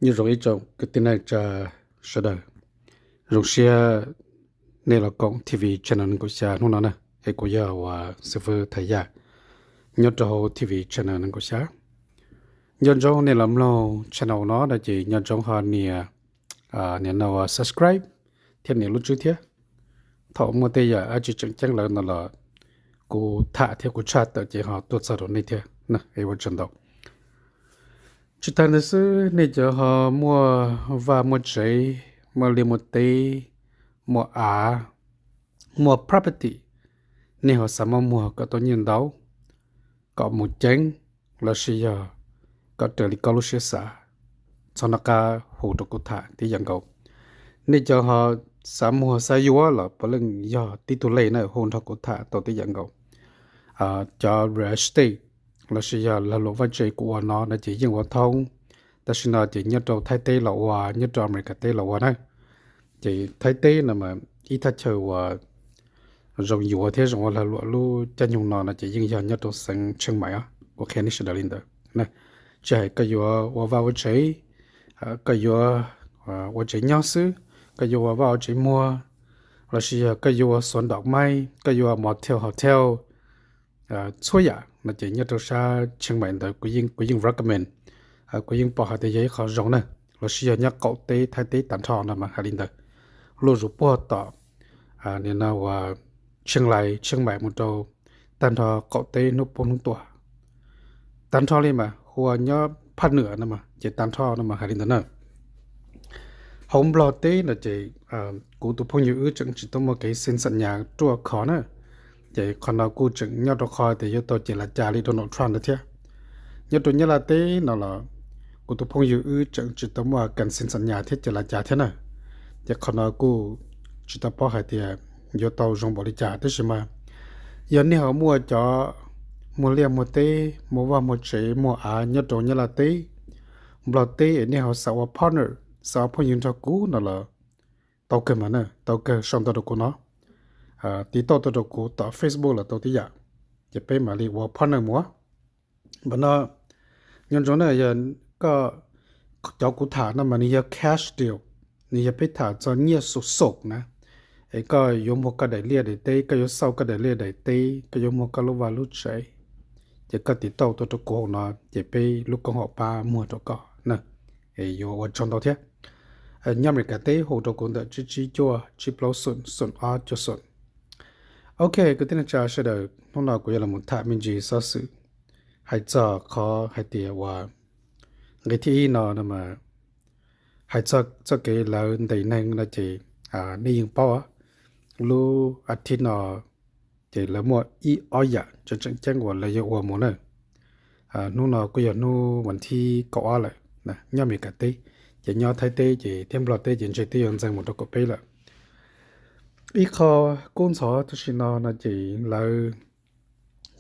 Nyob zoo ib tsoom kwv tij neej tsa sawv daws, zoo siab nej los koom T V channel nees nkaum xya hnub no na, es kuv yog uas xib fwb Thaj Yaj, nyob rau hauv T V channel nees nkaum xya. Nco ntsoov nej los mloog channel no no ces nco ntsoov ho nias, nias no subscribe thiab nias lub tswb thiab. Thaum muaj tej yam dab tsi tseem ceeb lawm no los kuv tham thiab kuv tshaj tawm ces ho tuaj txog rau nej thiab na, es ua tsaug ntau. Tsis tas ntawd xwb, nej cov ho muaj vaj muaj tsev, muaj liaj muaj teb, muaj av, muaj property, nej ho xav muab muag kom tau nyiaj ntau, kom mus ceev, lossis yog kom raws li koj lub siab xav, txhob nco qab hu rau kuv tham tib yam nkaus. Nej cov ho xav muag xav yuav los puav leej yog tib tug lej na, hu nrog kuv tham tau tib yam nkaus. Cov real estate lossis yog lag luam vaj tse kuv ua no no ces yeej ua thoob. Tam sim no ces nyob rau Thaib teb los ua, nyob rau Amelikas teb los ua na. Ces Thaib teb no mas ib thaj chaw uas zoo yuav thiab zoo ua lag luam lub caij nyoog no no ces yeej yog nyob rau xeev Tsheej Maim os, kuv qhia nej sawv daws li ntawd. Tsis hais koj yuav ua vaj ua tsev, koj yuav ua tsev nyob xwb, koj yuav ua vaj ua tsev muag, lossis yog koj yuav ua xuav ntaum maib, koj yuav ua motel hotel, txhua yam no ces nyob rau sab Tsheej Maim ntawd kuv yeej recommend, kuv yeej pom hais tias yog ib qho zoo na. Lossis yog nyob qaum teb Thaib teb tag nrho no mas hais li ntawd, luaj zus puag tom nim no uas Tsheej Lais, Tsheej Maim mus rau tag nrho qaum teb hnub poob hnub tuam tag nrho li mas, hu ua nyob phaj nwam no mas ces tag nrho no mas hais li ntawd na. Hauv Nplog teb no ces kuv tus phooj ywg wb tseem tsis tau muaj kev xeev xam nyas ruaj khov na. Ces qhov no kuj tseem nyob rau qhov tias yuav tau ces las cas li Donald Trump ntawd thiab. Nyob rau Nyab Laj teb no los kuv tus phooj ywg wb tseem tsis tau muaj kas xeev xam nyas thiab ces las cas thiab na. Ces qhov no kuj tsis tau paub hais tias yuav tau zoo npaum li cas, tab sis mas yog nej ho muaj cov muag liaj muag teb, muag vaj muag tsev, muag av nyob rau Nyab Laj teb, Nplog teb es nej ho xav ua partner, xav ua phooj ywg nrog kuv no los tau kawg mas na, tau kawg sau ntawv rau kuv no, tiv tauj tuaj rau kuv tom Facebook los tau tib yam, ces peb mam li ua partner mus. Npam no nco ntsoov na, yog koj, cov kuv tham no mas nws yog cash deal, nws yog peb tham txog nyiaj xu xum na. Es koj yuav muag koj daim liaj daim teb, koj yuav xauj koj daim liaj daim teb, koj yuav muag koj lub vaj lub tsev, ces koj tiv tauj tuaj rau kuv hauv no ces peb lub koom haum pab muag rau koj na. Es yuav ua tsaug ntau thiab. Nyob Amelikas teb hu rau kuv ntawm tsib tsib cuaj tsib plaub xoom xoom ob cuaj xoom. Ok, kwv tij neej tsa sawv daws, hnub no kuv yuav los tham me ntsis xov xwm hais txog qhov hais tias uas nqe thib ib no no mas hais txog txoj kev lawv ntes neeg no ces nej yeej paub, lub a thiv no ces lawv muaj ib ob yam tseem tseem ceeb uas lawv yuav ua mus na. Hnub no kuj yog hnub vas thib kaum ob lawm nyob Amelikas teb, ces nyob Thaib teb ces thiab Nplog teb ces ntshe twb yuav ntxeev mus rau kaum peb lawm. Ib qho kub ntxhov tam sim no no ces lawv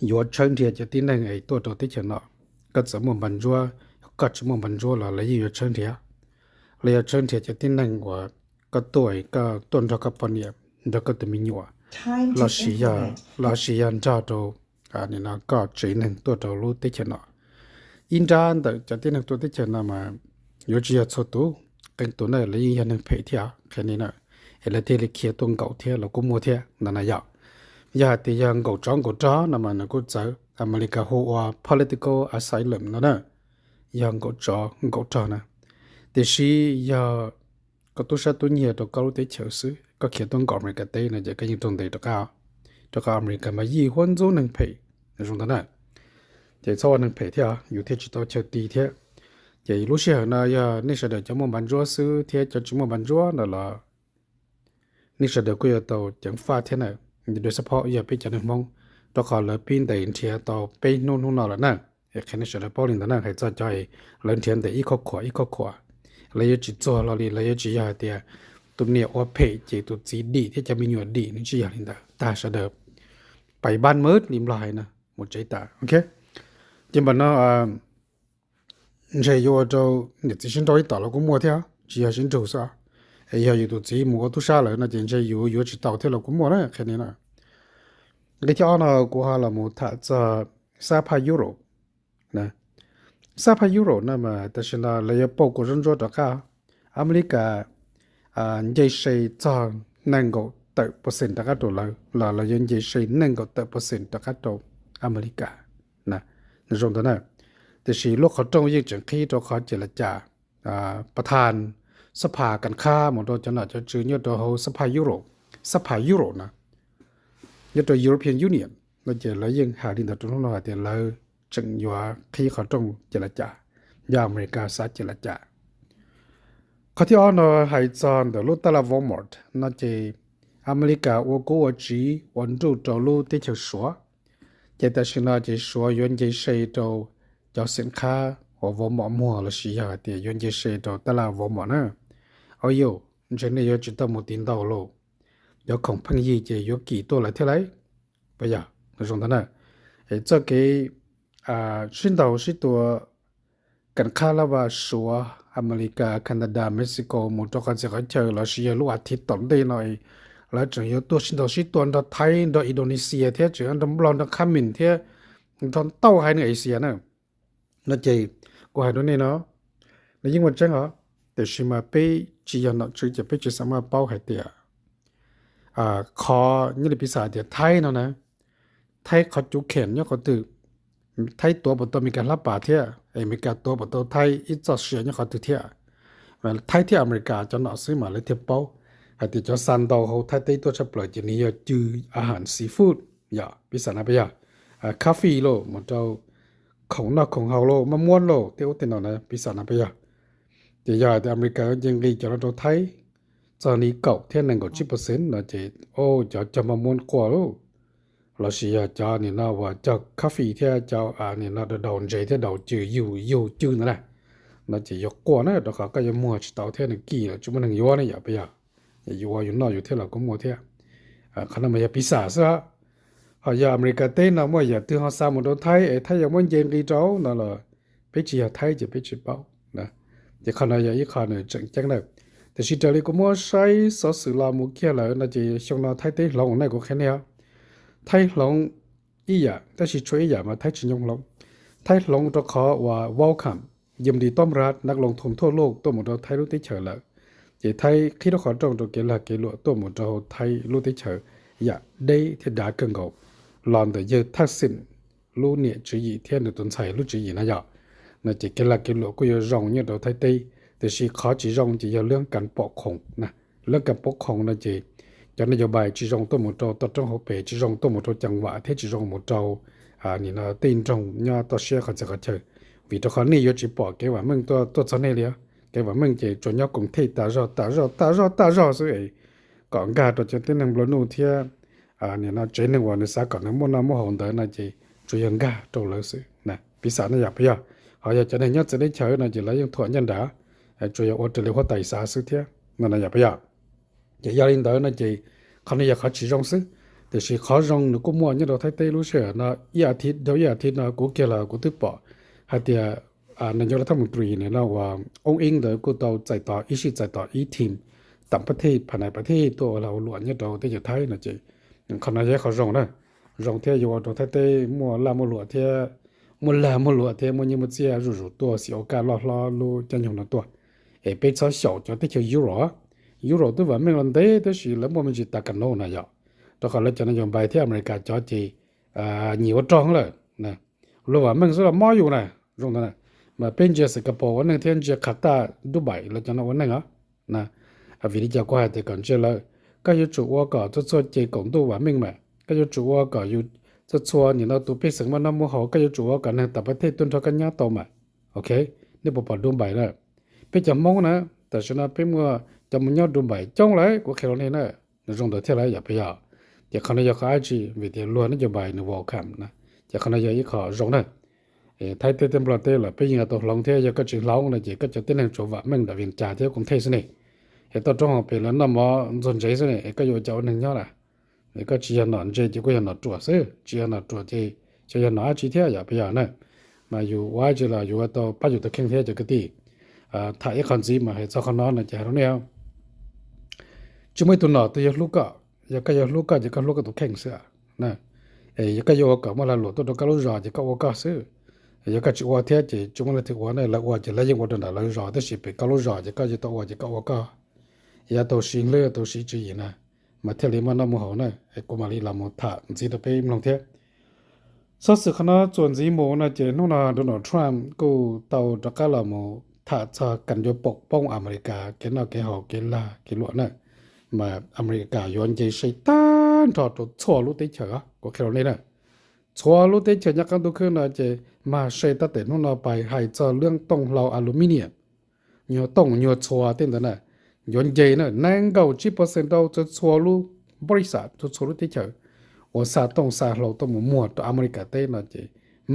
yuav tshawb nrhiav cov tib neeg es tuaj rau teb chaws no. Koj txawm muaj npas ntsuab, koj tsis muaj npas ntsuab los lawv yeej yuav tshawb nrhiav. Lawv yuav tshawb nrhiav cov tib neeg uas koj tuaj, koj tuaj nrog koj poj niam, nrog koj tus me nyuam, los sis yog nrog rau koj tsev neeg tuaj rau lub teb chaws no. Ib nrab ntawm cov tib neeg tuaj teb chaws no mas yuav tsis yog txhua tus, qee tus na lawv yeej yog neeg phem thiab qhia li na, es lawv thiaj li khiav tuaj nkaum thiab los kuj muaj thiab ntawd na yom. Yog hais tias yog nkaum tsov nkaum rog no mas nws kuj txawv, Amelikas hu ua political asylum no na, yog nkaum tsov nkaum rog na. Tiam sis yog koj tub sab tub nyiag rau koj lub teb chaws xwb, koj khiav tuaj nkaum Amelikas teb no ces koj yeej raug ntes rov qab, rau qhov Amelikas mas yim huab ntxub neeg phem zoo ntawd na. Ces txhob ua neeg phem thiab yus thiaj tsis tau chaw ti thiab. Ces lub sij hawm no yog nej sawv daws cov muaj npas ntsuab xwb thiab cov tsis muaj npas ntsuab no los nej sawv daws kuj yuav tau ceev faj thiab na, do support yog peb cov neeg Hmoob, rau qhov lawv pib ntes nrhiav tau peb hnub hnub no lawm na. Qhia nej sawv daws paub li ntawd na, hais txog cov lawv nrhiav ntes ib khob khuam ib khob khuam, lawv yuav tsis txuag hlo li, lawv yuav tsis yog hais tias tus niam ua phem ces tus txiv dim thiab cov me nyuam dim, nws tsis yog li ntawd, tag sawv daws pais npaj mawb li Nplog hais na, mus tsev tas. Ces npam no ntshe yuav ua rau niam txiv sib nrauj ib tom los kuj muaj thiab, tsis yog sib nrug xwb. Es yog yus tus txiv mus ua tub sab lawm no ces ntshe yus yuav tsis tau thiab los kuj muaj na, qhia li na. Nqe thib ob no kuv ho los mus tham txog sab phaj Europe. Xab phaj Europe no mas tam sim no lawv yuav pauj kuas zuab ntsuab rov qab. Amelikas nce se txog nees nkaum tawm percent rov qab rau lawv los lawv yuav nce se nees nkaum tawm percent rov qab rau Amelikas. Nws zoo ntawd na. Tiam sis lub qhov rooj yeej tseem qhib rau qhov ces la cas, pas thas xab phaj kam khab mus rau cov nom cov tswv nyob rau hauv xab phaj Europe, xab phaj Europe na, nyob rau European Union no ces lawv yeej hais li ntawd rau hnub no hais tias lawv tseem yuav qhib qhov rooj ces la cas, yog Amelikas xav ces la cas. Qhov thib ob no hais txog ntawm lub taj laj Walmart no ces Amelikas ua kub ua tsiv ua nruj rau lub teb chaws Suav, ces tam sim no ces Suav yuav nce se rau cov xim qhab uas Walmart muag lossis yog hais tias yuav nce se rau taj laj Walmart na. Au yau, ntshe nej yuav tsis tau mus tiv ntaus lauj, cov khoom pheej yig ces yuav kim tuaj lawm thiab lauj. Puas yog? Zoo ntawd na. Es txoj kev sib ntaus sib tua kam khab lab vas Suav, Amelikas, Canada, Mexico mus rau qhov txhia qhov chaw lossis yog lub as thiv tom ntej no lawv tseem yuav tuaj sib ntaus sib tua nrog Thaib nrog Indonesia thiab tseem nrog Nplog nrog Khab Mis thiab nrog ntau haiv neeg Asia na. No ces kuv hais rau nej no, nws yeej muaj tseeb os, tiam sis mas peb tsis yog nom tswv ces peb tsis xav maj paub hais tias qhov nyob li piv xam hais tias Thaib no na, Thaib qhov cuv kheem nyob qhov twg, Thaib tuav puas tau Amelikas hlab pas thiab, Amelikas tuav puas tau Thaib ib txoj sia nyob qhov twg thiab. Thaib thiab Amelikas cov nom xwb mas lawv thiaj paub hais tias cov xa ntau hauv Thaib teb tuaj tshaj plaws ces nws yog cw a has seafood, yog piv xam na puas yog, coffee lauj, mus rau khoom noj khoom haus lauj, maj muab lauj, tej ub tej no na, piv xam na puas yog. Ces yog hais tias Amelikas yuav nce nqi cov no rau Thaib txog li kaum thiab nees nkaum tsib percent no ces cov cog maj muab quaj lauj, lossis yog cov nim no uas cog coffee thiab cov nim no daus ntses thiab daus cw yug yug cw ntawd na, no ces yuav quaj na, rau qhov koj yuav muag tsis tau thiab nws kim lawm tsis muaj neeg yuav ne, yog puas yog? Yus ua yus noj yus thiab los kuj muaj thiab. Qhov no mas yog piv xam xwb. Ho yog Amelikas teb no muaj yam twg ho xa mus rau Thaib es Thaib yuav muab nce nqi rau no los peb tsis yog Thaib ces peb tsis paub. Ces qhov no yog ib qho nws tseem ceeb na. Tiam sis raws li kuv muab saib xov xwm los mus kiag lawm no ces xyoo no Thaib teb hloov na, kuv qhia nej os. Thaib hloov ib yam tab sis tshuav ib yam mas Thaib tsis nyoo hloov. Thaib hloov rau qhov uas welcome, yog nti tob nrad nab loos thoo thuaj luj tuaj mus rau Thaib lub teb chaws lawm. Ces Thaib qhib rau qhov rooj rau kev lag kev luam tuaj mus rau Thaib lub teb chaws yam deb thiab dav kawg nkaus los ntawm yawg Thaj Xim lub niam tswv yim thiab nws tus ntxhais lub tswv yim na yom. No ces kev lag kev luam kuj yuav zoo nyob rau Thaib teb, tiam sis qhov tsis zoo ces yog lub kas pom khoom na. Lub kas pom khoom no ces cov nyob yos npais tsis zoo tuaj mus rau toj roob hauv pes, tsis zoo tuaj mus rau ceev vam thiab tsis zoo mus rau nim no tej nroog nyob toj siab qhov txhia qhov chaw. Vim rau qhov nej yuav tsis pom kev vam meej tuaj txog nej li. Kev vam meej ces tsuas nyob koom thej tas zog tas zog tas zog tas zog xwb es kom nkag rau cov tib neeg nplua nuj thiab nim no tsev neeg uas nws xav kom nws muaj noj muaj haus ntawd no ces tsuas yog nkag rau lawv xwb na, piv xam na yom puas yog? Ho yog cov neeg nyob txawv teb chaws no ces lawv yeej thuam ncaj nrad, tsuas yog ua raws li huab tais xav xwb thiab no na yom puas yog? Ces yog li ntawd no ces qhov no yog qhov tsis zoo xwb, tiam sis qhov zoo nws kuj muaj nyob rau Thaib teb lub sij hawm no ib as thiv dhau ib as thiv no kuv kiag los kuv twb pom hais tias nws nyob rau thaj mus tris nim no uas oob ib ntawd kuj tau txais tos ib sij txais tos ib team tam pab thij pham nais pab thij tuaj ua lag ua luam nyob rau teb chaws Thaib no ces qhov no yog ib qhov zoo na, zoo thiab yuav ua rau Thaib teb muaj laj muaj luam thiab, muaj lag muaj luam thiab muaj nyiaj muaj txiaj zuj zus tuaj xim ua kaj loj hlob lub caij nyoog no tuaj. Es peb txhob xyaum cov teb chaws Europe, Europe twb vam meej los ntev tab sis lawv muaj me ntsis tas kas no na yom, rau qhov lawv cov nyob yos npais thiab Amelikas cov ces nyiam ua rog lawm. Luag vam meej xwb los mob yus na, zoo ntawd na. Mas peb ntsia Singapore ua neej thiab ntsia Qatar, Dubai lawv cov no ua neej os. Vim li cas kuv hais tias kom ntsia lawv? Koj yuav tsum ua kom txhua txhua ces kaum ntuj vam meej mas koj yuav tsum ua kom yus txhua txhua nim no tus pej xeem muaj noj muaj haus, koj yuav tsum ua kom neeg tam pab thij tuaj nrog koj nyab tau mas. Ok, nej puas pom Dubai na? Peb cov Hmoob na, tam sim no peb muaj cov mus nyob Dubai coob lawm, kuv qhia rau nej na. Nws zoo ntawd thiab lawm yom puas yog? Ces qhov no yog qhov dab tsi? Vim tias luag nyob Dubai nws welcome na, ces qhov no yog ib qho zoo na. Thaib teb thiab Nplog teb los peb yeej yuav tau hloov thiab, yog koj tsis hloov no ces koj cov tib neeg tsuas vam meej ntawm Vias Cas thiab Koos Thej xwb ne. Es toj roob hauv pes lawv noj mov ntxuag ntsev xwb ne, es koj yuav ua cas ua neeg nyob lawm? Es koj tsis yog nom ntse ces kuj yog nom ruam xwb, tsis yog nom ruam ces tsis yog nom dab tsi thiab yom puas yog na? Mas yus ua dab tsi los yus ua tau pab yus tus kheej thiab cov kwv tij. Tham ib qho ntxiv mas hais txog qhov no no ces hais rau nej, tsis muaj ib tug nom twg yuav hlub koj. Yog koj yuav hlub koj ces koj hlub koj tus kheej xwb. Es yog koj yuav ua kom muaj lag luam tuaj rau koj lub zos ces koj ua koj xwb. Yog koj tsis ua thiab ces tsis muaj leej twg ua na, lawv ua ces lawv yeej ua rau nram lawv zos, tab sis pem koj lub zos ces koj yuav tau ua ces koj ua koj, yav tau siv hlwb tau siv tswv yim na, mas thiaj li muaj noj muaj haus na. Kuv mam li los mus tham ntxiv rau peb mloog thiab. Xov xwm qhov no txuas ntxiv mus no ces hnub no Donald Trump kuj tau rov qab los mus tham txog kas yuav poob Amelikas kev noj kev haus kev lag kev luam na, mas Amelikas yuav nce sai tag nrho rau txhua lub teb chaws os, kuv qhia rau nej na. Txhua lub teb chaws nyob qab ntuj khwb no ces mag sai tab tom hnub no pais hais txog lub tooj hlau aluminium, nyuag tooj nyuag txhua tej ntawd na, yuav nce na nees nkaum tsib percent rau txhua txhua lub npau li xam txhua txhua lub teb chaws uas xa tooj xa hlau tuaj mus muag rau Amelikas teb no ces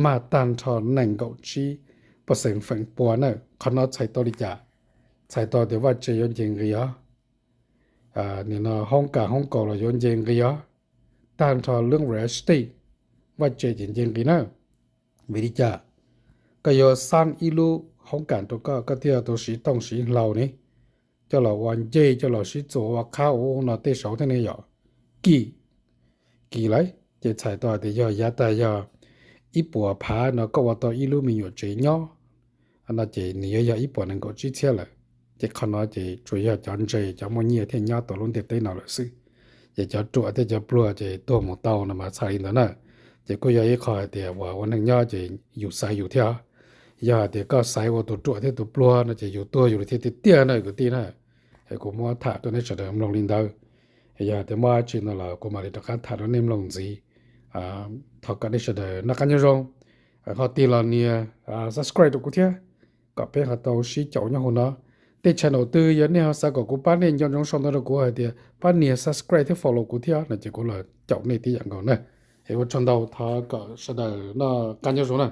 mag tag nrho nees nkaum tsib percent feem pua na. Qhov no txhais tau li cas? Txhais tau tias vaj tse yuav nce nqis os. Nim no hoob kas hoob kaus los yuav nce nqis os. Tag nrho lub real estate, vaj tse ces nce nqis na. Vim li cas? Koj yuav xab ib lub hoob kas rau koj, koj thiaj tau siv tooj siv hlau ne, coj los ua ncej, coj los sib txuas ua qhab ua no tej saud thiab ne yom. Kim, kim lawm ces txhais tau hais tias yog yav tag yog ib puas phav no koj ua tau ib lub me nyuam tsev nyob no ces nws yuav yog ib puas nees nkaum tsib txhiab lawm. Ces qhov no ces tsuas yog cov ntse cov muaj nyiaj thiaj nyob tau lub ntiaj teb no lawm xwb. Ces cov ruam thiab cov pluag ces tuag mus tau no mas txhais li ntawd na. Ces kuj yog ib qho hais tias uas ua neej nyob ces yus xaiv yus thiab. Yog hais tias koj xaiv ua tus ruam thiab tus pluag no ces yus tuag yus li thiaj tiag tiag na kwv tij na. Es kuv muab tham rau nej sawv daws mloog li ntawd. Yog hais tias muaj dab tsi no los kuv mam li rov qab tham rau nej mloog ntxiv. Thov kom nej sawv daws noj qab nyob zoo, ho tig los nias subscribe rau kuv thiab, kom peb ho tau sib caum nyob hauv no. Tej channel twg yog nej ho xav kom kuv pab nej nco ntsoov sau ntawv rau kuv hais tias pab nias subscribe thiab follow kuv thiab no ces kuv los caum nej tib yam nkaus na. Es ua tsaug ntau, thov kom sawv daws noj qab nyob zoo na.